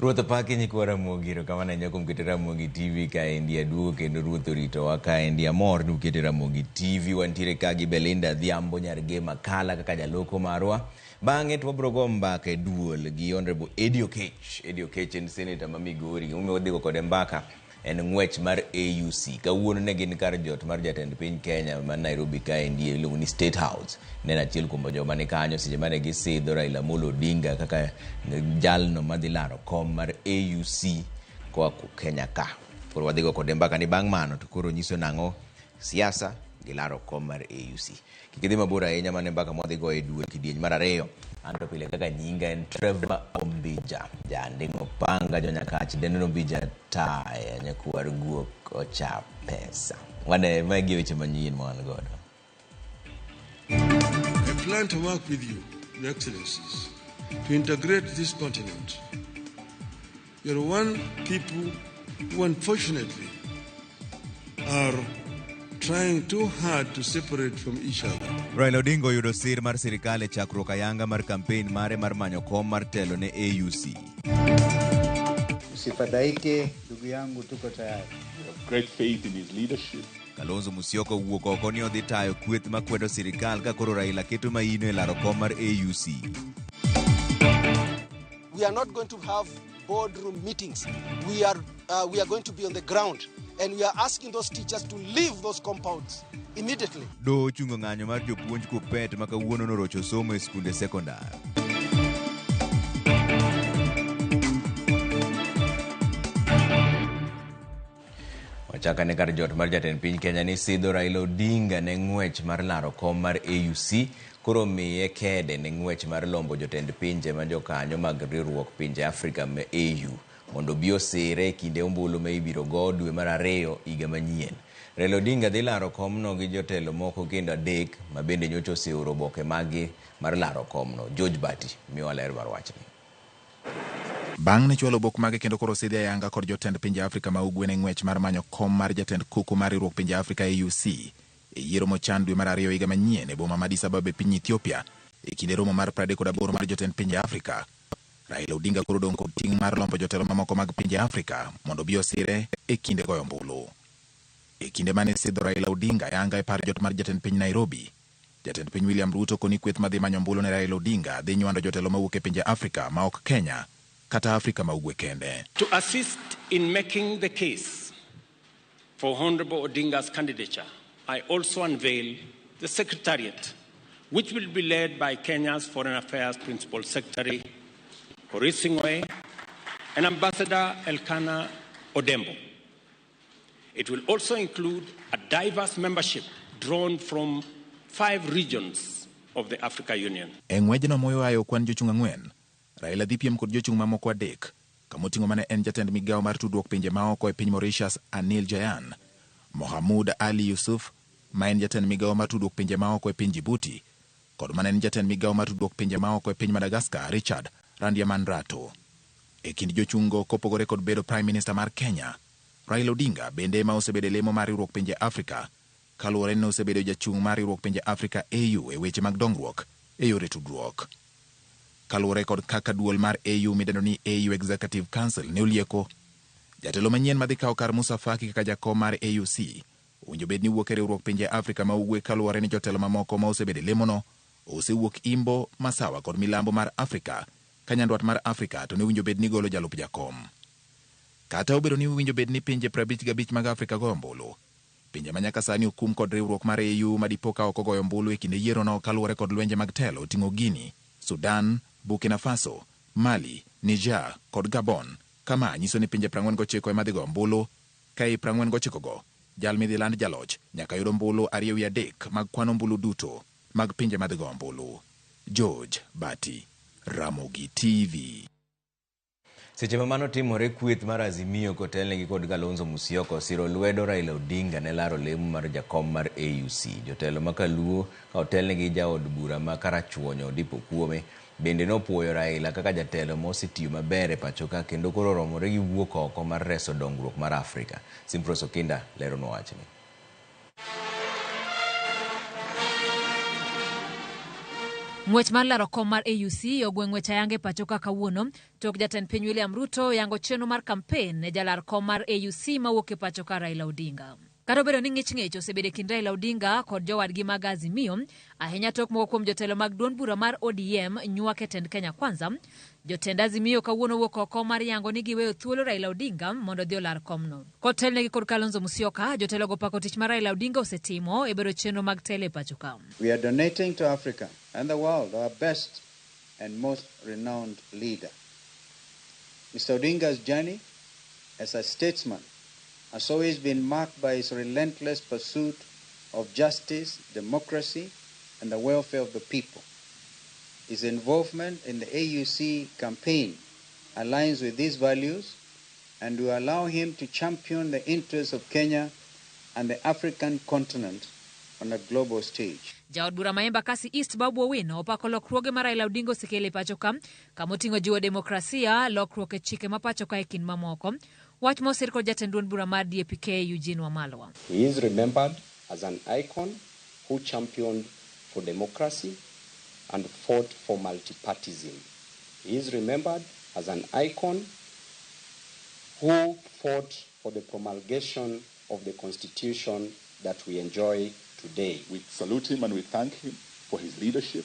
Ruoth opaki nyikwa Ramogi, erokamano ahinya kuom keto Ramogi TV kaendi aduogo kendo Ruoth oritowa kaendi amor ni ukete Ramogi TV wantiere ka gi Belinda Adhiambo nyar Gema Kala kaka jaloko marwa. Bang'e to wabiro go mbaka e duol gi Honorable Eddie Oketch. Eddie Oketch en senator ma Migori, gimomiyo wadhi go kode mbaka en ng'wech mar AUC. Kawuono ne gin kar jot mar jatend piny Kenya ma Nairobi kaendi iluongo ni State House. Ne en achiel kuom joma ni kanyo seche mane gisidho Raila Amolo Odinga kaka jalno madhi laro kom mar AUC koa Kenya ka. Koro wadhi go kode mbaka ni bang' mano to koro nyiso nang'o siasa gi laro kom mar AUC. Kik idhi mabor ahinya mane mbaka mwadhi goyo e duol kidieny mar ariyo. An to pile kaka nyinga en Trevor Ombija. Janding' opanga jonyakach dendo Ombija taya nyakwar guok ocha pesa. Wane magi weche manyien ma wan godo. I plan to work with you, Your Excellencies, to integrate this continent. You're one people who unfortunately are trying too hard to separate from each other. Raila Odinga oyudo sir mar sirikal e chakruok ayanga mar kampen mare mar manyo kom mar telo ne AUC. Usifadhaike ndugu yangu, tuko tayari. We have great faith in his leadership. Kalonzo Musyoka owuok oko ni odhi tayo kweth makwedo sirikal ka koro Raila keto maino e laro kom mar AUC. We are not going to have boardroom meetings. We are going to be on the ground and we are asking those teachers to leave those compounds immediately. Doho ochungo ng'anyo mar jopuonj Kuppet ma kawuono norocho somo e skunde sekondar. Wachakane kar jot mar jatend piny Kenya ni sidho Raila Odinga ne ng'wech mar laro kom mar AUC koro miye kede ne ng'wech mar lombo jotend pinje ma jokanyo mag riwruok pinje Afrika ma AU mondo obi osire e kinde ombulu ma ibiro go dwe mar ariyo higa manyien. Raila Odinga dhi laro komno gi jotelo moko kendo adek ma bende nyocha oseoro oboke maggi mar laro komno. George Bati miyowa ler mar wachni. Bang' ne chwalo obok mage kendo koro osidhi ayanga kod jotend pinje Afrika ma ugwe ne ng'wech mar manyo kom mar jatend koko mar riwruok pinje Afrika AUC e yiero mochan dwe mar ariyo higa manyien e boma ma Addis Ababa e piny Ethiopia e kinde romo mar 38 mar jotend pinje Afrika. Raila Odinga koro odong' kod ting' mar lombo jotelo mamoko mag pinje Afrika mondo obi osire e kinde goyo ombulu. E kinde mane sidho Raila Odinga ayanga e par jot mar jatend piny Nairobi, jatend piny William Ruto koni kweth madhi manyo ombulu ne Raila Odinga dhi nywando jotelo mawuok e pinje Afrika ma ok Kenya kata Afrika ma ugwe kende. To assist in making the case for Honorable Odinga's candidature, I also unveil the Secretariat, which will be led by Kenya's Foreign Affairs Principal Secretary, Korir Sing'oei, and Ambassador Elkanah Odembo. It will also include a diverse membership drawn from 5 regions of the Africa Union. E ng'wejno moywayo kwan jochung' ang'wen, Raila dhi piem kod jochung' mamoko adek, kamoting'o mane en jatend migawo mar tudruok pinje maoko e piny Mauritius Anil Jayan, Mohamud Ali Yusuf ma en jatend migawo mar tudruok pinje maoko e piny Djibouti, kod mane en jatend migawo mar tudruok pinje maoko e piny Madagascar Richard Randriamandrato. E kind jochung'go kopogore kod bedo Prime Minister mar Kenya, Raila Odinga bende ema osebedo e lemo mar riwruok pinje Afrika, kaluwore ni osebedo jachung' mar riwruok pinje Afrika AU e weche mag dongruok e yore tudruok. Kaluwore kod kaka duol mar AU midendo ni AU Executive Council ne olieko, jatelo manyien madhi kawo kar Musa Faki kaka jakom mar AUC owinjo bed ni wuok e riwruok pinje Afrika ma ugwe kaluwore ni jotelo mamoko ma osebedo e lemono osewuok Imbo, Masawa kod Milambo mar Afrika, ka nyandwat mar Afrika to ne owinjo bed ni golo jalup jakom. Kata obedo ni owinjo bed ni pinje 55 mag Afrika goyo ombulu, pinje ma nyaka sani okum kod riwruok mar AU ma dipo ka ok ogoyo ombulu e kinde yierono kaluwore kod lwenje mag telo oting'o Guinea, Sudan, Burkina Faso, Mali, Niger kod Gabon. Kama nyiso ni pinje 49 ema dhi goyo ombulu, ka ei 49 go, jal midhi land jaloch nyaka yud ombulu 2/3 mag kwan ombulu duto mag pinje madhi goyo ombulu. George Bati, Ramogi TV. Seche ma mano timore, kweth mar Azimio kotelnegi kod Kalonzo Musyoka osiro lwedo Raila Odinga ne laro lemo mar jakom mar AUC. Jotelo ma Kaluo ka otelnegi jaod bura ma Karachuonyo Odipo Okuome bende nopuoyo Raila kaka jatelo ma osetiyo maber e pacho ka kendo koro oromore gi wuok oko mar reso dongruok mar Afrika. Simprose Okinda leronwa wachni. Ng'wech mar laro kom mar AUC ogwe ng'wech ayanga e pacho ka kawuono tok jatend piny William Ruto yango chenro mar kampen ne jalar kom mar AUC mawuok e pacho ka Raila Odinga. Kata obedo ni ng'ich ng'ich osebedo e kind Raila Odinga kod jowadgi mag Azimio, ahinya tok moko kuom jotelo mag duond bura mar ODM nywak e tend Kenya Kwanza, jotend Azimio kawuono owuok oko mar yango ni giweyo thuolo Raila Odinga mondo odhi olar komno. Kotelnegi kod Kalonzo Musyoka, jotelogo opako tich ma Raila Odinga osetimo e bero chenro mag telo e pacho ka. We are donating to Africa and the world our best and most renowned leader. Mr. Odinga's journey as a statesman has always been marked by his relentless pursuit of justice, democracy, and the welfare of the people. His involvement in the AUC campaign aligns with these values and will allow him to champion the interests of Kenya and the African continent on a global stage. Jaod bura ma Embakasi East Babu Owino opako lokruoge ma Raila Odinga osekelo e pacho ka, kamoting'o jiwo demokrasia, lokruok e chike ma pacho ka e kind mamoko. Wach mosir kod jatend duond bura mar DAP-K Eugene Wamalwa. He is remembered as an icon who championed for democracy and fought for multipartism. He is remembered as an icon who fought for the promulgation of the constitution that we enjoy today. We salute him and we thank him for his leadership.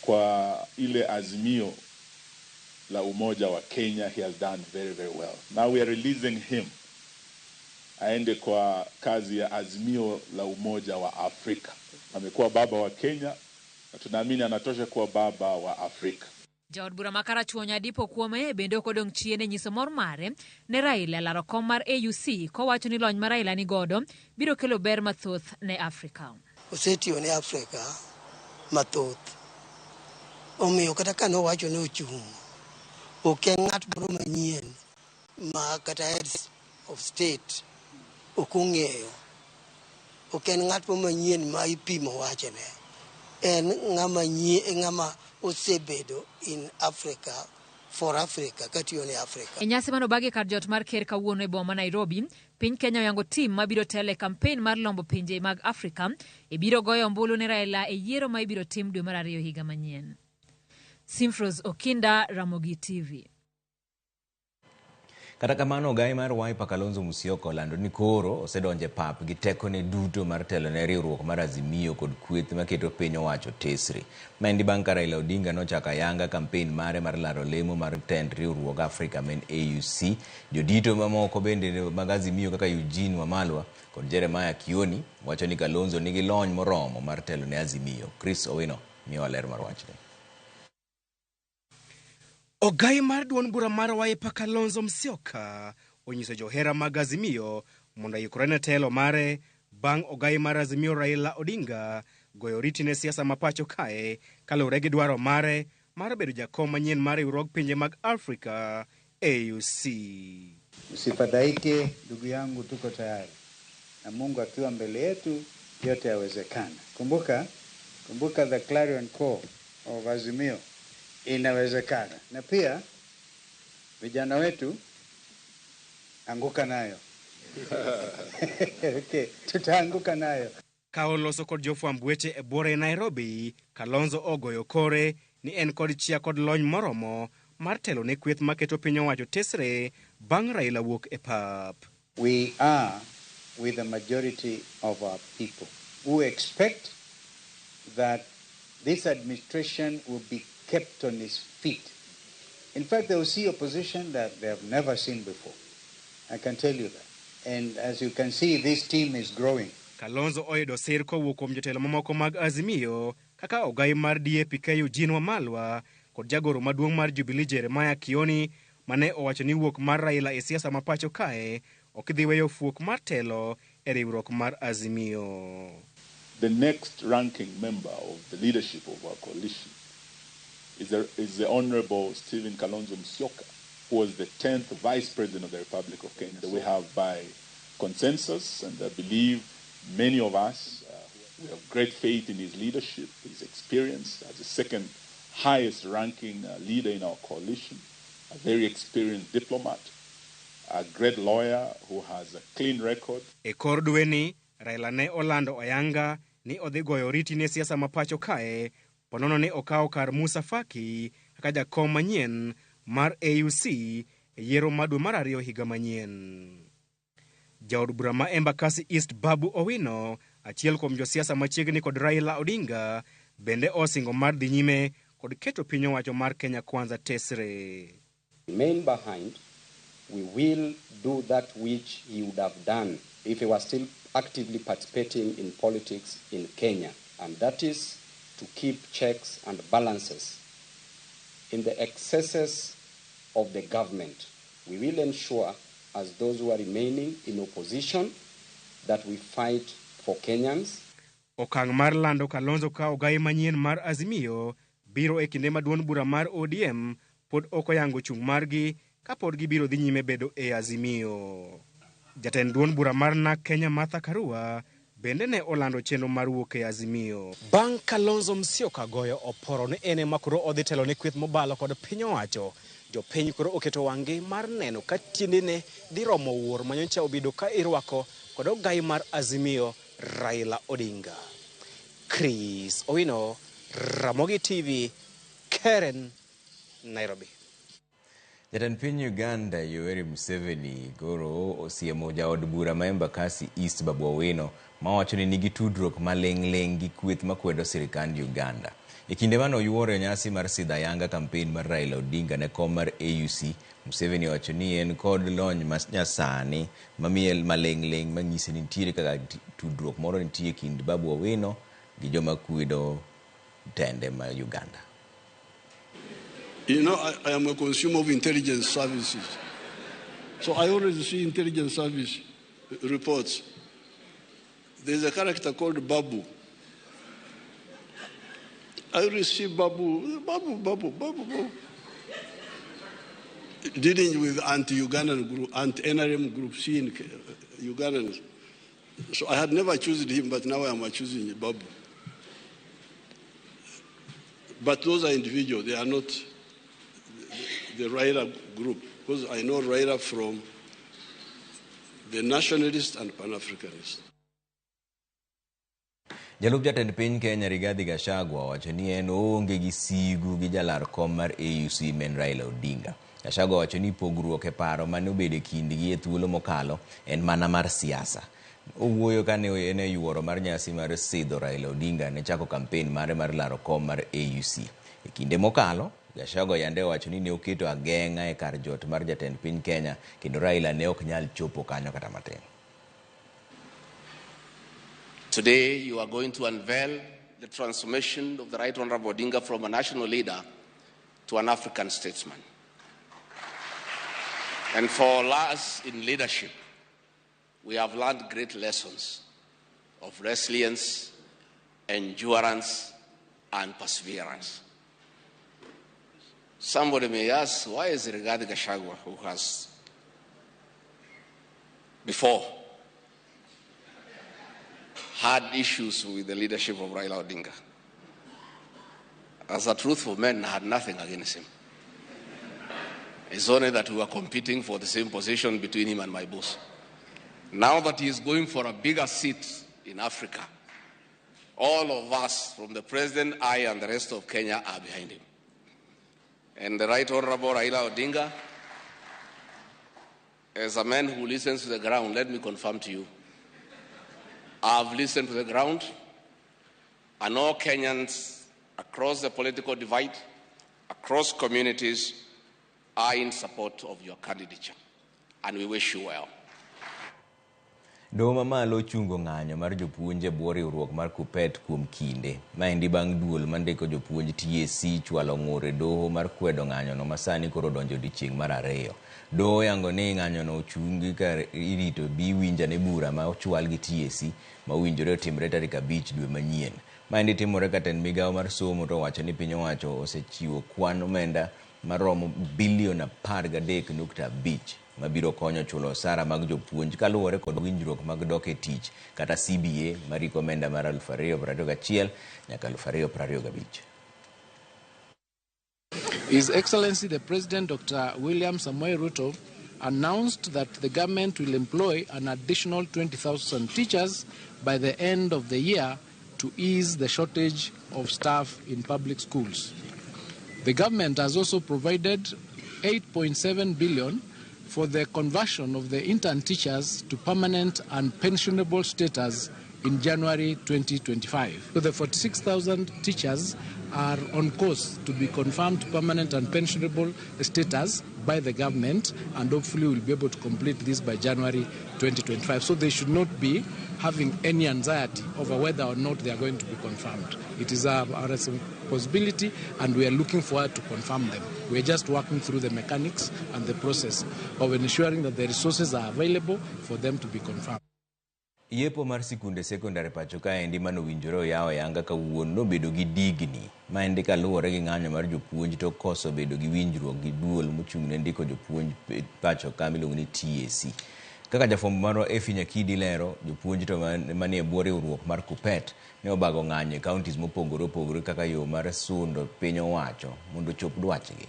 Kwa ile azimio la umoja wa Kenya, he has done very, very well. Now we are releasing him aende kwa kazi ya azimio la umoja wa Afrika. Amekuwa baba wa Kenya na tunaamini anatosha kuwa baba wa Afrika. Jaod bura ma Karachuonyo Adipo Okuome bende ok odong' chien e nyiso mor mare ne Raila laro kom mar AUC kowacho ni lony ma Raila nigodo biro kelo ber mathoth ne Afrika. Osetiyo ne Afrika mathoth. Omiyo kata ka nowacho ni ochung', ok en ng'at moro manyien ma kata heads of state ok ong'eyo. Ok en ng'at moro manyien ma ipimo wachne. En ng'ama nyie, ng'ama osebedo in Africa for Africa katiyo ne Africa. E nyasi manobagi kar jot mar ker kawuono e boma ma Nairobi, piny Kenya oyango tim mabiro telo e kampen mar lombo pinje mag Afrika e biro goyo ombulu ne Raila e yiero ma ibiro tim dwe mar ariyo higa manyien. Simfros Okinda, Ramogi TV. Kata kamano, ogai mar Wiper Kalonzo Musyoka olando ni koro osedonjo e pap gi tekone duto mar telo ne riwruok mar Azimio kod kweth maketo piny owacho tesre. Maendi bang' ka Raila Odinga nochako ayanga kampen mare mar laro lemo mar tend riwruog Afrika men AUC. Jodito mamoko bende mag Azimio kaka Eugene Wamalwa kod Jeremiah Kioni wacho ni Kalonzo nigi lony moromo mar telo ne Azimio. Chris Owino miyowa ler mar wachni. Ogai mar duond bura mar Wiper Kalonzo Musyoka onyiso johera mag Azimio mondo oikre ne telo mare bang' ogai mar Azimio Raila Odinga goyo oriti ne siasa ma pacho kae kaluwore gi dwaro mare mar bedo jakom manyien mar riwruog pinje mag Afrika AUC. Msifadhaike ndugu yangu, tuko tayari na Mungu akiwa mbele yetu yote yawezekana. Kumbuka, kumbuka the clarion call of Azimio, inawezekana. Na pia vijana wetu, anguka nayo. Okay, tutaanguka nayo. Ka oloso kod jofwamb weche e buore Nairobi, Kalonzo ogoyo kore ni en kod chia kod lony moromo mar telo ne kweth maketo piny owacho tesre bang' Raila wuok e pap. We are with the majority of our people who expect that this administration will be kept on its feet. In fact, they will see opposition that they have never seen before. I can tell you that. And as you can see, this team is growing. Kalonzo oyudo sir kowuok kuom jotelo mamoko mag Azimio kaka ogai mar DAP-K Eugene Wamalwa kod jagoro maduong' mar Jubilee Jeremiah Kioni mane owacho ni wuok mar Raila e siasa ma pacho kae ok dhi weyo fuok mar telo e riwruok mar Azimio. The next ranking member of the leadership of our coalition is the Honorable Stephen Kalonzo Musyoka, who was the 10th Vice President of the Republic of Kenya. We have by consensus, and I believe many of us, we have great faith in his leadership, his experience as the second highest ranking leader in our coalition, a very experienced diplomat, a great lawyer who has a clean record. E kor dweni, Raila ne olando ayanga ni odhi goyo oriti ne siasa ma pacho kae Ponono ni okawo kar Musa Faki kaka jakom manyien mar AUC e yiero ma dwe mar ariyo higa manyien. Jaod bura ma Embakasi East Babu Owino, achiel kuom josiasa machiegni kod Raila Odinga, bende osingo mar dhi nyime kod keto piny owacho mar Kenya Kwanza tesre. Remain behind, we will do that which he would have done if he was still actively participating in politics in Kenya, and that is to keep checks and balances in the excesses of the government. We will ensure, as those who are remaining in opposition, that we fight for Kenyans. Okang' mar lando Kalonzo ka ogai manyien mar Azimio biro e kinde ma duond bura mar ODM pod ok oyango chung' margi kapod gibiro dhi nyime bedo e Azimio. Jatend duond bura mar NARC Kenya Martha Karua bende ne olando chenro mar wuok e Azimio. Bang' Kalonzo Musyoka goyo oporo ni en ema koro odhi telo ne kweth mobalo kod piny owacho, jopiny koro oketo wang'gi mar neno ka tiendene dhi romo wuor manyocha obedo ka irwako kod ogai mar Azimio Raila Odinga. Chris Owino, Ramogi TV, Karen, Nairobi. Jatend piny Uganda Yoweri Museveni koro osiemo jaod bura ma Embakasi East Babu Owino mawacho ni nigi tudruok maling'ling' gi kweth makwedo sirikand Uganda. E kinde mane oyuoro e nyasi mar sidho ayanga kampen mar Raila Odinga ne kom mar AUC, Museveni owacho ni en kod lony ma nyasani mamiye maling'ling' manyise ni nitiere kaka tudruok moro nitie kind Babu Owino gi joma kwedo tende ma Uganda. You know, I am a consumer of intelligence services. So I always see intelligence service reports. There's a character called Babu. I always see Babu, Babu, Babu, Babu, Babu. Dealing with anti-Ugandan group, anti-NRM group, seeing Ugandans. So I had never chosen him, but now I am choosing Babu. But those are individuals, they are not the Raila group, because I know Raila from the nationalist and Pan-Africanist. Jalup jatend piny Kenya Rigathi Gachagua owacho ni en oonge gi sigu gi jalar kom mar AUC men Raila Odinga. Gachagua owacho ni pogruok e paro mane obedo e kindgi e thuolo mokalo en mana mar siasa. Owuoyo kane en e yuoro mar nyasi mar sidho Raila Odinga ne chako kampen mare mar laro kom mar AUC. E kinde mokalo, Gachagua yande owacho ni ne oketo ageng'a e kar jot mar jatend piny Kenya kendo Raila ne ok nyal chopo kanyo kata matin. Today, you are going to unveil the transformation of the Right Honorable Odinga from a national leader to an African statesman. And for us in leadership, we have learned great lessons of resilience, endurance, and perseverance. Somebody may ask, why is Rigathi Gachagua, who has before had issues with the leadership of Raila Odinga? As a truthful man, I had nothing against him. It's only that we were competing for the same position between him and my boss. Now that he is going for a bigger seat in Africa, all of us, from the president, I, and the rest of Kenya, are behind him. And the Right Honorable Raila Odinga, as a man who listens to the ground, let me confirm to you, I've listened to the ground, and all Kenyans across the political divide, across communities, are in support of your candidature, and we wish you well. Doho mamalo ochungo ng'anyo mar jopuonj e bwo riwruok mar KUPPET kuom kinde. Maendi bang' duol mandiko jopuonj TSC chwalo ng'ur e doho mar kwedo ng'anyono ma sani koro odonjo odiechieng' mar ariyo. Doho oyango ni ng'anyono ochungi ka irito bi winjane bura ma ochwal gi TSC ma owinjore otimre tarik 5 dwe manyien. Maendi timore ka tend migawo mar somo to owacho ni piny owacho osechiwo kwan omenda maromo bilion 13.5 mabiro konyo chulo osara mag jopuonj kaluwore kod winjruok mag dok e tich kata CBA mariko omenda mar 2021 nyaka 2025. His Excellency the President Dr. William Samoei Ruto announced that the government will employ an additional 20,000 teachers by the end of the year to ease the shortage of staff in public schools. The government has also provided 8.7 billion for the conversion of the intern teachers to permanent and pensionable status in January 2025. So the 46,000 teachers are on course to be confirmed to permanent and pensionable status by the government, and hopefully we'll be able to complete this by January 2025. So they should not be having any anxiety over whether or not they are going to be confirmed. It is our responsibility, and we are looking forward to confirm them. We are just working through the mechanics and the process of ensuring that the resources are available for them to be confirmed. Yepo mar sikunde sekondar pacho kaendi manowinjore oyaw ayanga kawuono nobedo gi digni. Maendi kaluwore gi ng'anyo mar jopuonj to koso bedo gi winjruok gi duol mochung' ne ndiko jopuonj pacho ka miluongo ni TSC. Kaka jafwambo marwa Effie Nyakidi lero, jopuonj to manie bwo riwruok mar KUPPET ne obago ng'anyo e counties mopogore opogore kaka yo mar sundo piny owacho mondo ochop dwachgi.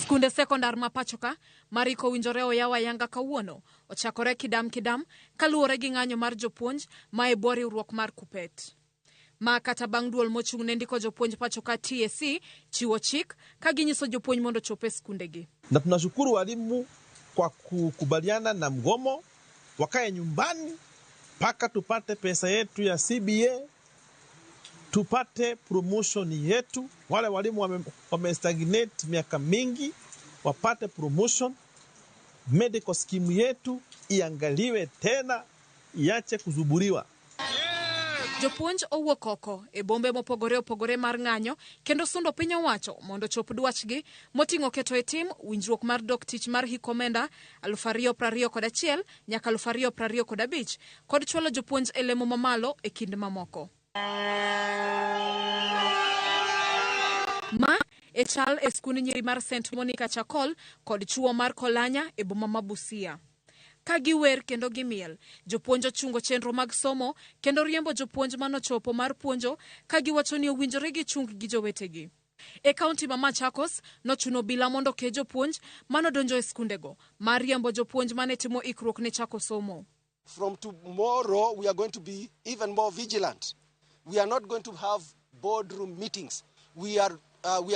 Skunde sekondar ma pachoka mariko owinjore oyaw ayanga kawuono ochakore kidam kidam kaluwore gi ng'anyo mar jopuonj ma e bwo riwruok mar KUPPET. Ma kata bang' duol mochung' ne ndiko jopuonj pachoka TSC chiwo chik ka ginyiso jopuonj mondo ochop e skundegi. Na tunashukuru walimu kwa kukubaliana na mgomo, wakae nyumbani mpaka tupate pesa yetu ya CBA, tupate promotion yetu. Wale walimu wame stagnate miaka mingi wapate promotion. Medical scheme yetu iangaliwe tena, iache kuzuburiwa. Jopuonj owuok oko e bombe mopogore opogore mar ng'anyo kendo sundo piny owacho mondo ochop dwachgi moting'o keto e tim winjruok mar dok tich mar hik omenda 2021 nyaka 2025 kod chwalo jopuonj e lemo mamalo e kind mamoko. Ma e chal e skund nyiri mar St Monica Chakol kod chuo mar Kolanya e boma ma Busia. Ka giwer kendo gimiel, jopuonj ochungo chenro mag somo kendo riembo jopuonj manochopo mar puonjo ka giwacho ni owinjore gichung gi jowetegi. E kaunti ma Machakos, nochuno bila mondo oke jopuonj manodonjo e skundego mar riembo jopuonj mane timo ikruok ne chako somo. From tomorrow we are going to be even more vigilant. We are not going to have boardroom meetings. We are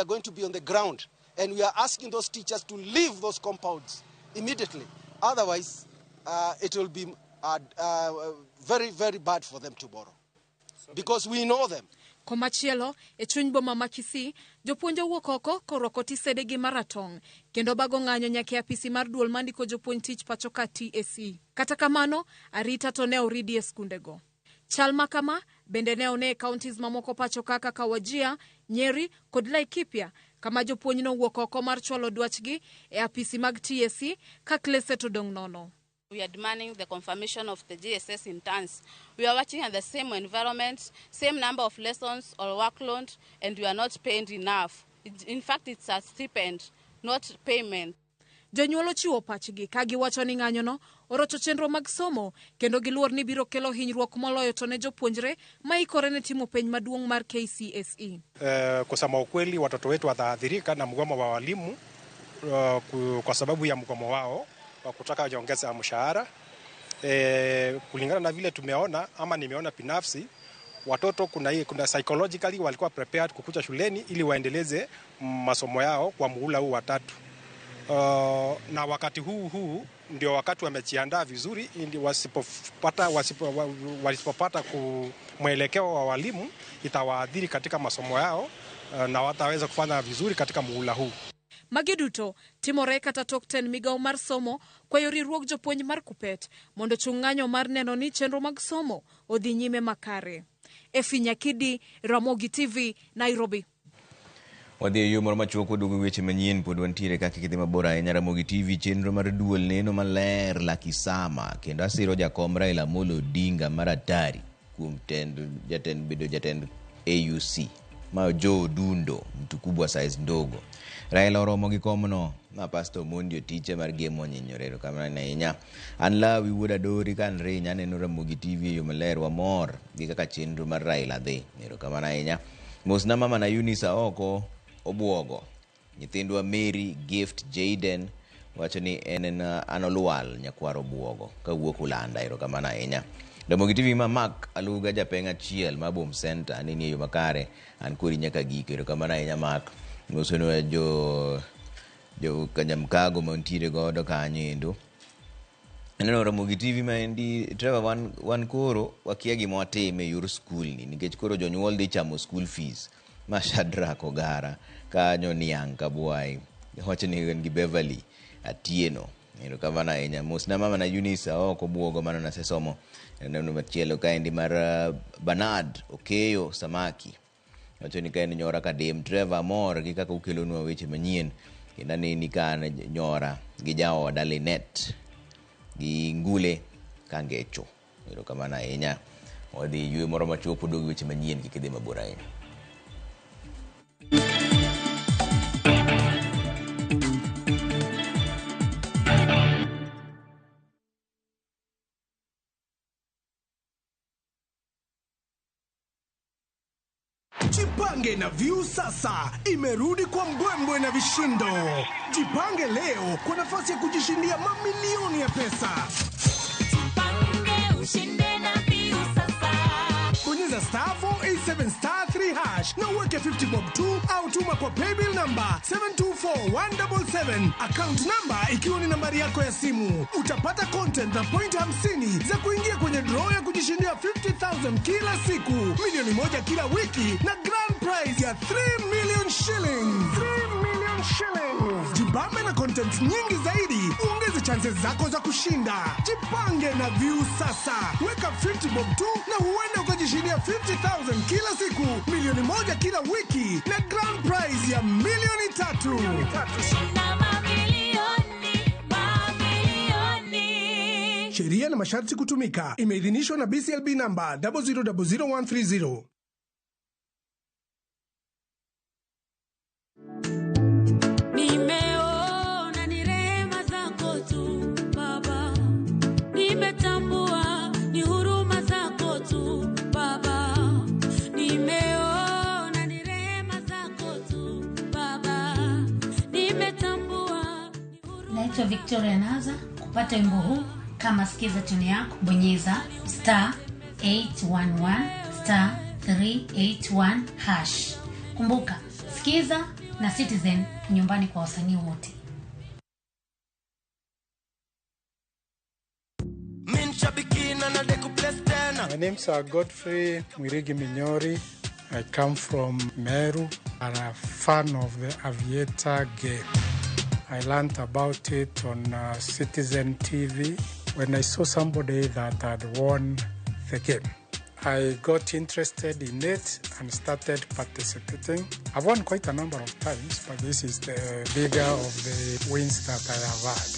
going to be on the ground, and we are asking those teachers to leave those compounds immediately. Otherwise, it will be very, very bad for them tomorrow, because we know them. Komachielo, e chuny boma ma Kisii, jopuonj owuok oko korwako tisedegi maratong' kendo bago ng'anyo nyaka e apisi mar duol mandiko jopuonj tich pacho ka TSC. Kata kamano, arita to ne oridi e skundego. Chal ma kama bende ne one e counties mamoko pacho ka kaka Wajir, Nyeri kod Laikipia, kama jopuonj nowuok oko mar chwalo dwachgi e apisi mag TSC ka klese to dong' nono. We are demanding the confirmation of the JSS interns. We are working in the same environment, same number of lessons or workload, and we are not paid enough. In fact, it's a stipend, not payment. Jonyuol ochiwo pachgi ka giwacho ni ng'anyono orocho chenro mag somo kendo giluor ni biro kelo hinyruok moloyo to ne jopuonjre ma ikore ne timo penj maduong' mar KCSE. Kusema ukweli, watoto wetu wataathirika na mgomo wa walimu kwa sababu ya mgomo wao wa kutaka nyongeza mshahara. Kulingana na vile tumeona ama nimeona binafsi, watoto kuna psychologically walikuwa prepared kukuja shuleni ili waendeleze masomo yao kwa muhula huu wa tatu. Na wakati huu ndio wakati wamejiandaa vizuri ili wasipopata mwelekeo wa walimu itawaathiri katika masomo yao na wataweza kufanya vizuri katika muhula huu. Magi duto timore kata tok ten migawo mar somo kwayo riwruog jopuonj mar KUPPET mondo chung' ng'anyo mar neno ni chenro mag somo odhi nyime makare. Effie Nyakidi, Ramogi TV, Nairobi. Wadhi e yo moro machuok waduogo weche manyien pod wantiere kaka kidhi mabor ahinya. Ramogi TV chenro mar duol neno maler Lakisama kendo asiro jakom Raila Amolo Odinga maratari kuom bedo jatend AUC ma Joe Dundo mtu kubwa size ndogo. Raila oromo gi komno ma Pastor Mondi otiche mar gemo onyinyore erokamano ahinya. An Lawi wuod Adori ka an Rinya aneno Ramogi TV e yo maler wamor gi kaka chenro mar Raila dhi. Erokamano ahinya. Mosna mama na Eunice Aoko obuogo nyithindwa Mary Gift Jaden wacho ni en an olwal nyakwar obuogo kawuok Ulanda. Erokamano ahinya. Ramogi TV ma Mark Aluga japeng' achiel ma Bom Center ni e yo makare an kodi nyaka giko. Erokamano ahinya Mark. Mosonwa jo Kanyamkago mantiere godo kanyo endo. Aneno Ramogi TV maendi Trevor wan koro wakia gima watime e yor skul ni nikech koro jonyuol dhi chamo school fees ma Shadrack Ogara kanyo niang' Kabwai wacho ni en gi Beverly Atieno. Erokamano ahinya. Mosna mama na Eunice Aoko Buogo mano nasesomo. Neno machielo kaendi mar Bernard Okeyo Samaki. Wacho ni kaendi nyora Kadem Trevor amor gi kaka ukelonwa weche manyien kendo aneni ka nyora gi jaoda Linet gi Ngule Kangecho. Erokamano ahinya. Wadhi ywe moro machuok podog weche manyien kik idhi mabor ahinya. Jipange na Viusasa imerudi kwa mbwembwe na vishindo. Jipange leo kwa nafasi ya kujishindia mamilioni ya pesa. Jipange ushinde na Viusasa. Bonyeza star 487 star 3 hash na uweke 50 bob 2 au tuma kwa paybill number 724177, account number ikiwa ni nambari yako ya simu. Utapata content na point 50 za kuingia kwenye draw ya kujishindia 50,000 kila siku, milioni 1 kila wiki na grand prize ya 3 million shillings. 3 million shillings. Jibambe na content nyingi zaidi, uongeze chances zako za kushinda. Jipange na Viusasa. Weka 50 bob 2 na uende ukajishindia 50,000 kila siku, milioni 1 kila wiki na grand prize ya milioni 3. Shinda mamilioni, mamilioni. Sheria na masharti kutumika. Imeidhinishwa na BCLB number 0000130. Nimeona ni rehema zako tu Baba, nimetambua ni huruma zako tu Baba, nimeona ni rehema zako tu Baba, nimetambua ni huruma. Naitwa Victoria Naza. Kupata wimbo huu kama sikiza tune yako, bonyeza star 811 star 381 hash. Kumbuka, sikiza na Citizen nyumbani kwa wasanii wote. My name's Godfrey Mwirigi Minyori. I come from Meru. I'm a fan of the Aviator game. I learned about it on Citizen TV when I saw somebody that had won the game. I got interested in it and started participating. I've won quite a number of times, but this is the bigger of the wins that I have had.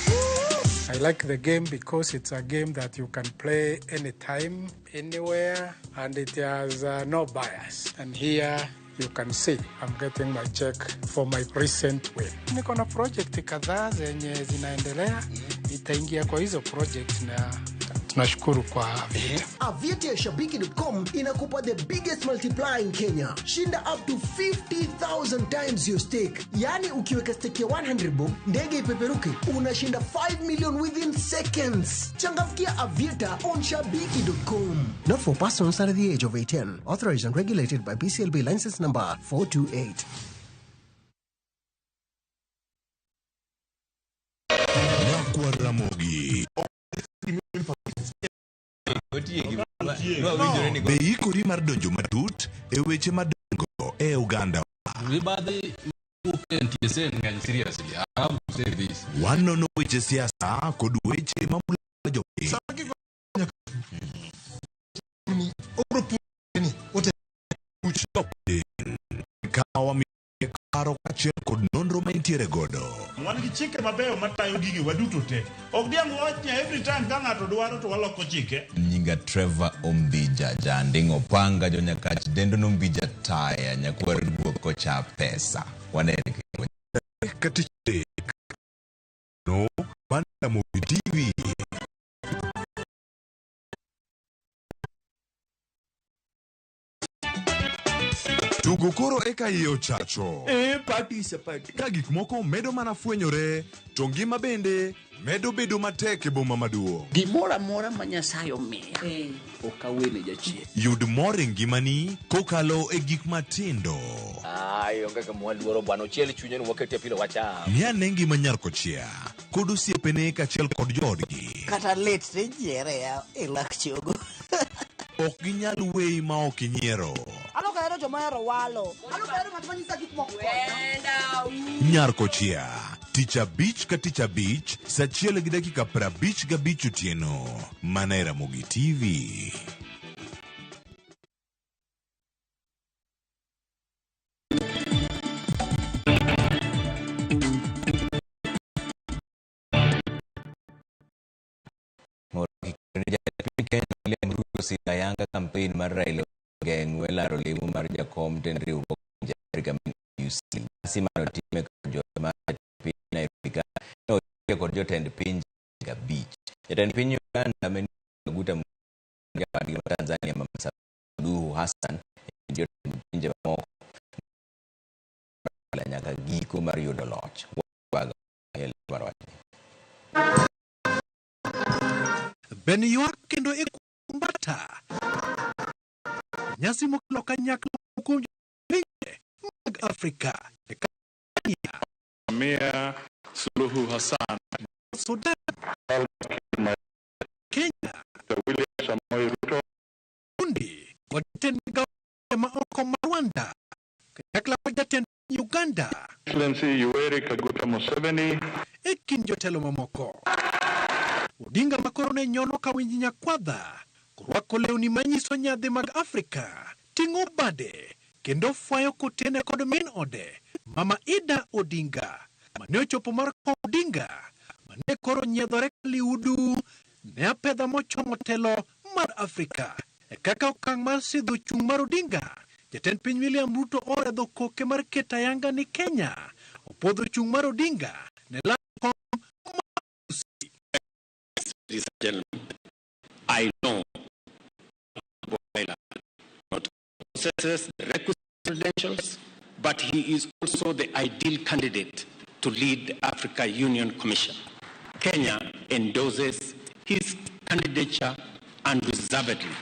I like the game because it's a game that you can play anytime, anywhere, and it has no bias. And here you can see I'm getting my check for my recent win. Niko na project kadhaa zenye zinaendelea, nitaingia kwa hizo project na tunashukuru kwa Aviator. Aviator Shabiki.com inakupa the biggest multiplier in Kenya. Shinda up to 50,000 times your stake. Yani ukiweka stake ya 100 bob, ndege ipeperuke, unashinda 5 million within seconds. Changamkia Aviator on Shabiki.com. Not for persons under the age of 18. Authorized and regulated by BCLB license number 428. Ramogi. Be ikori mar donjo matut e weche madongo e Uganda. Wanono weche siasa kod weche mamulo jopiny. Kawa paro kaachiel kod nonro mantiere godo. Wan gi chike mabeyo matayo gigi waduto te. Ok diang' wach ni every time ka ng'ato dwaro to waloko chike. Nyinga Trevor Ombija Janding'o Panga jonyakach dendo nombija taya nyakwar guok kocha pesa. Wanene Katich no Ramogi TV. Tugo koro eka iye ochacho. Party is a party. Ka gik moko medo mana fwenyore, to ngima bende Medo bedo matek e boma maduong'. Gimoro amora ma Nyasaye omiya ok awene jachien. Yud mor e ngimani kokalo e gik matindo. Ai, onge kama waluoro bwana, ochiel chunye ni waketie pilo wacham. Ng'i ane ngima nyar kochia kod osiepene kaachiel kod joodgi. Kata lit to inyiere ya e lak chogo. Ok ginyal weyi ma ok inyiero. An ok ahero joma ohero walo. An ok ahero ng'at ma nyisa gik moko. Nyar kochia, tich abich ka tich abich, saa achiel gi dakika 55 otieno, mana e Ramogi TV. Jatend piny Kenya William Ruto osiro ayanga kampen mar Raila Odinga e ng'we laro lemo mar jakom tend riwruog pinje Afrika mar AUC. Nyasi mane otim e kar jot mar jatend piny Nairobi ka ne ochiwe kod jotend pinje 5. Jatend piny Uganda Yoweri Kaguta Museveni jawadgi ma Tanzania Mama Samia Suluhu Hassan e kind jotend pinje mamoko nyaka giko mar yudo loch. Mar wachni. Ben ywak kendo e kumbata. Nyasi mokelo kanyakla kuom pinje mag Afrika. Kenya, Samia Suluhu Hassan, Sudan, Kenya, William Samoei Ruto, Burundi, kod jatend migao ma oko ma Rwanda, kanyakla kod jatend Uganda Excellency Yoweri Kaguta Museveni, e kind jotelo mamoko. Odinga makoro ne nyono ka winj nyakwadha, korwako lewni manyiso nyadhi mag Afrika, ting'o bade kendo fwayo kotene kod min ode, Mama Ida Odinga, mane ochopo mar kom Odinga, mane koro nyiedhore ka liudu ne apedha mochomo telo mar Afrika. E kaka okang' mar sidho chung' mar Odinga, jatend piny William Ruto oredho koke mar keto ayanga ni Kenya opuodho chung' mar Odinga ne laro kom Ladies and gentlemen, I know Raila not possesses the requisite credentials, but he is also the ideal candidate to lead the Africa Union Commission. Kenya endorses his candidature unreservedly.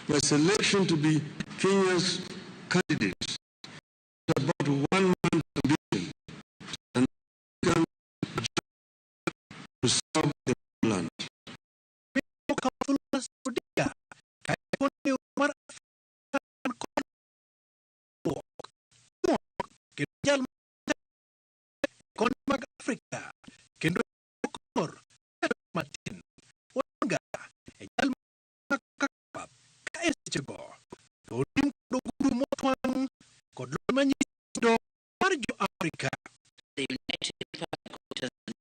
My selection to be Kenya's candidate is about one man's ambition and African to serve the land. Odinga mar kendo jal konde mag Afrika kendo kor matin Odinga e jal ka e sechego to otim kod ogudu motwang' kod lony manyiso mar jo Afrika. The United Republic of Tanzania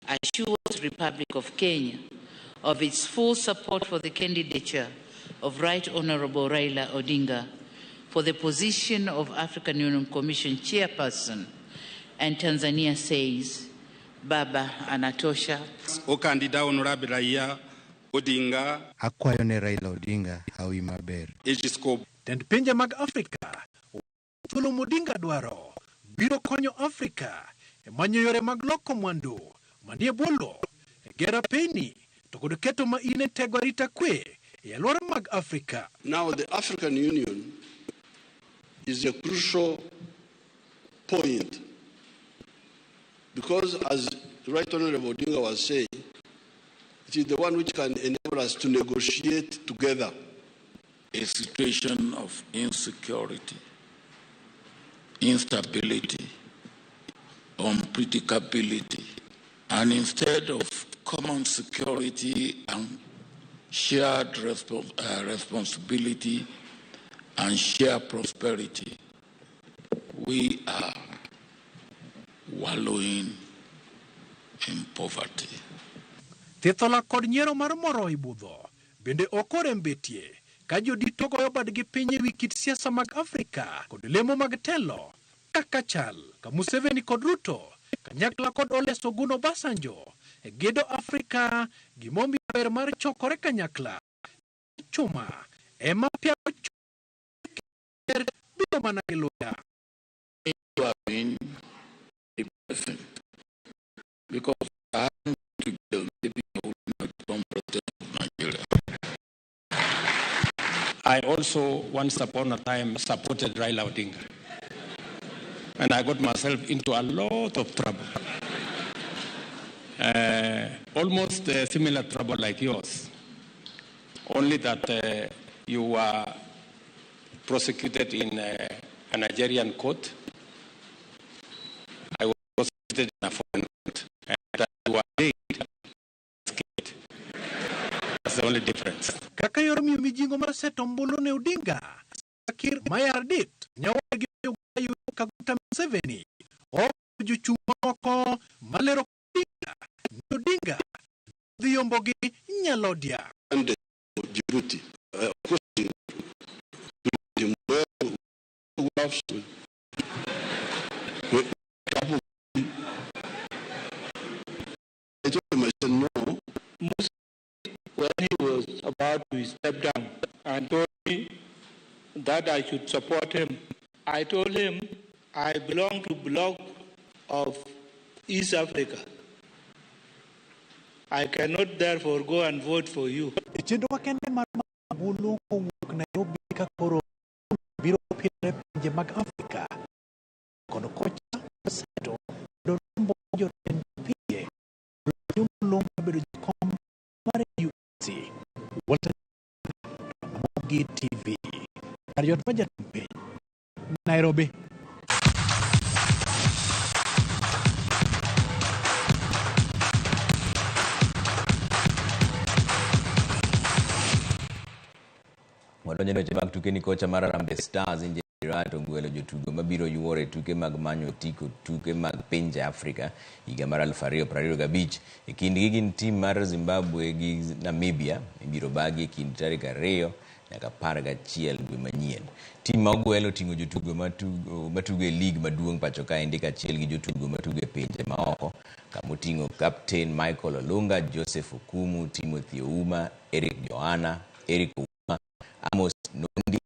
assures Republic of Kenya of its full support for the candidature of Right Honorable Raila Odinga for the position of African Union Commission chairperson, and Tanzania says, Baba anatosha. Okandida Honorable Raila Odinga. Akwayo ne Raila Odinga hawi maber. Egiscope. Tend pinje mag Afrika thuolo Odinga dwaro biro konyo Afrika e manyo yore mag loko mwandu manie bwo e gero apeyni to kod keto maine tego arita kwe e alwora mag Afrika. Now the African Union is a crucial point because, as Right Honorable Odinga was saying, it is the one which can enable us to negotiate together. A situation of insecurity, instability, unpredictability, and instead of common security and shared responsibility and shared prosperity, we are wallowing in poverty. Thithola kod nyiero mar moro ibudho bende ok orem betie ka jodito goyo badgi piny ewi kit siasa mag Afrika kod lemo mag telo kaka chal ka Museveni kod Ruto kanyakla kod Olusegun Obasanjo e gedo Afrika gimomiyo ber mar chokore kanyakla chuma ema piago ker biro mana gi luya. You have been depressing because I haven't to I also, once upon a time, supported Raila Odinga. And I got myself into a lot of trouble. Almost similar trouble like yours, only that you were prosecuted in a Nigerian court. I was prosecuted in a foreign court, and that you were jailed, escaped. That's the only difference. Kaka yor miyo mijing'o mar seto ombulu ne Odinga, Salva Kiir Mayardit, nyawadgi Uganda Kaguta Museveni, oweyo jochung' mamoko malero Odinga ni Odinga dhi yombogi nyalodia. And Djibouti, of course, where we have couple. I told him, I said, no. When he was about to step down and told me that I should support him, I told him I belong to bloc of East Africa. I cannot therefore go and vote for you. E chenro makende mar mabulu kowuok Nairobi ka koro biro piere pinje mag Afrika kod kocha seto kod rombo jotend pinje malong'o bedo jakom mar AUC Walter Ramogi TV kar jot ma jatend piny Nairobi. Wadonjo e weche mag tuke ni kocha mar Harambee Stars Inje Rat ogwelo jotugo mabiro yuoro e tuke mag manyo otiko tuke mag pinje Afrika higa mar 2025. E kindgi gin tim mar Zimbabwe gi Namibia ibiro bagi e kind tarik 2 nyaka 11 dwe manyien. Tim ma ogwel oting'o jotugo matugo e lig maduong' pacho kaendi kaachiel gi jotugo matugo e pinje maoko kamoting'o kapten Michael Olunga, Joseph Okumu, Timothy Ouma, Eric Johana, Eric Ouma, Amos Nondi,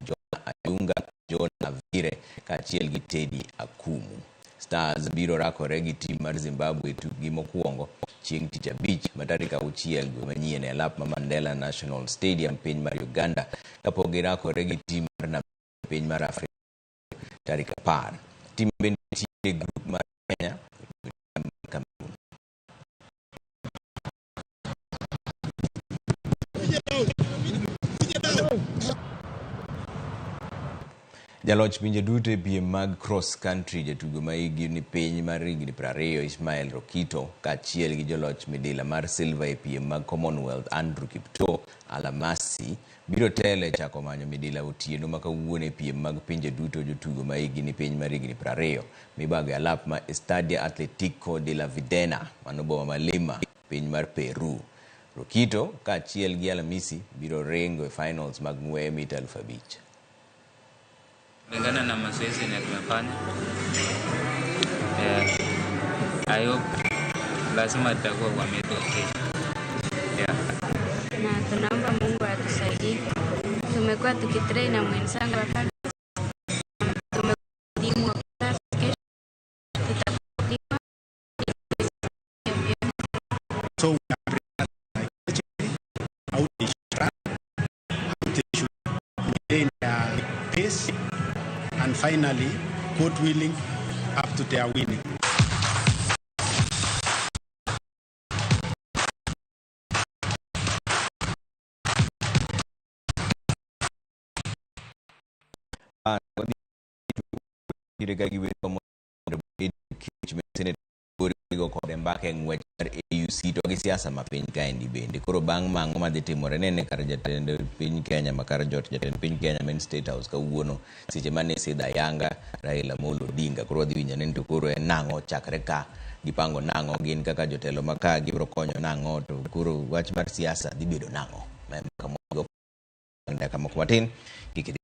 John Ayunga, John Avire kaachiel gi Teddy Akumu. Stars biro rakore gi tim mar Zimbabwe e tukgi mokwongo chieng' tich abich ma tarik 6 dwe manyien e alap ma Mandela National Stadium piny mar Uganda kapok girakore gi tim mar Namibia piny mar Afrika tarik 10. Tim bende nitiere e grup mar Kenya Cameroon. Jaloch pinje duto e piem mag cross country jatugo ma higi ni piny mar higni 20 Ismael Rokito kaachiel gi joloch midila mar silver e piem mag Commonwealth Andrew Kiptoo Alamasi biro telo e chako manyo midila otieno ma kawuono e piem mag pinje duto jotugo ma higi ni piny mar higni 20 mibago e alap ma Estadio Atletico de la Videna mano boma ma Lima piny mar Peru. Rokito kaachiel gi Alamisi biro ringo e finals mag ng'weye mita 5000. Kulingana na mazoezi yenye tumefanya, I hope lazima tutakuwa kwa medal kesho. Yeah. Na tunaomba Mungu atusaidie. Tumekuwa tukitrain na mwenzangu hapa, tumekuwa kesho tutakuwa. So we are prepared how they should run, how they should maintain their pace, and finally, God willing, up to their winning. Kode mbaka e ng'wech mar AUC to gi siasa ma piny kaendi bende. Koro bang' mang'o madhi timore nene kar jatend piny Kenya ma kar jot jatend piny Kenya main State House kawuono seche mane sidho ayanga Raila Amolo Odinga. Koro wadhi winjo ni to koro en nang'o chakre ka gipango nang'o gin kaka jotelo ma ka gibiro konyo nang'o to koro wach mar siasa dhi bedo nang'o. Ma en mbaka mwadhi go dakika moko matin kik idhi.